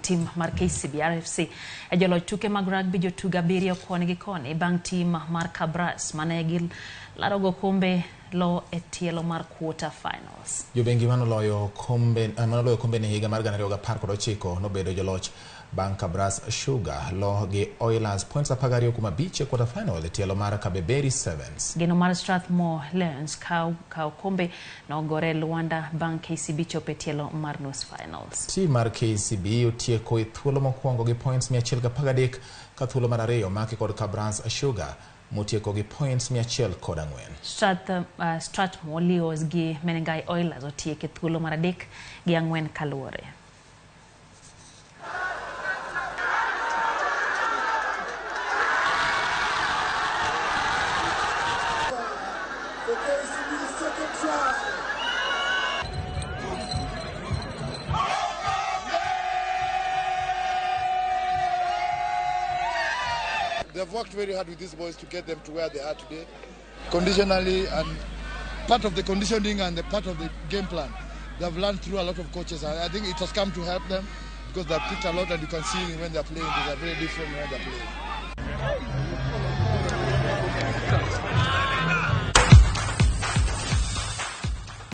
Tim mar KCB RFC e joloch tuke mag rugby jotugo abiriyo koni gi koni bang' tim mar Kabras mane gilarogo kombe lo e tielo mar quarter finals. Jobengi manoloyo kombe ne higa mar 2019 nobedo joloch bang' Kabras Sugar lo gi Oilers points 12-5 e quarter final e tielo mar Kabeberi Sevens. Geno mar Strathmore Lions kaw kombe nogore Luanda bang' KCB chopo e tielo mar nus finals. Tim mar KCB otieko e thuolo mokwongo gi points 113 ka thuolo mar ariyo maki kod Kabras Sugar motieko gi points 104. Strathmore Leos gi Menengai Oilers otieko e thuolo mar adek gi ang'wen kaluwore. For KCB's second try. They've worked very hard with these boys to get them to where they are today, conditionally and part of the conditioning and the part of the game plan. They've learned through a lot of coaches. And I think it has come to help them because they've picked a lot, and you can see when they're playing, they are very different when they're playing.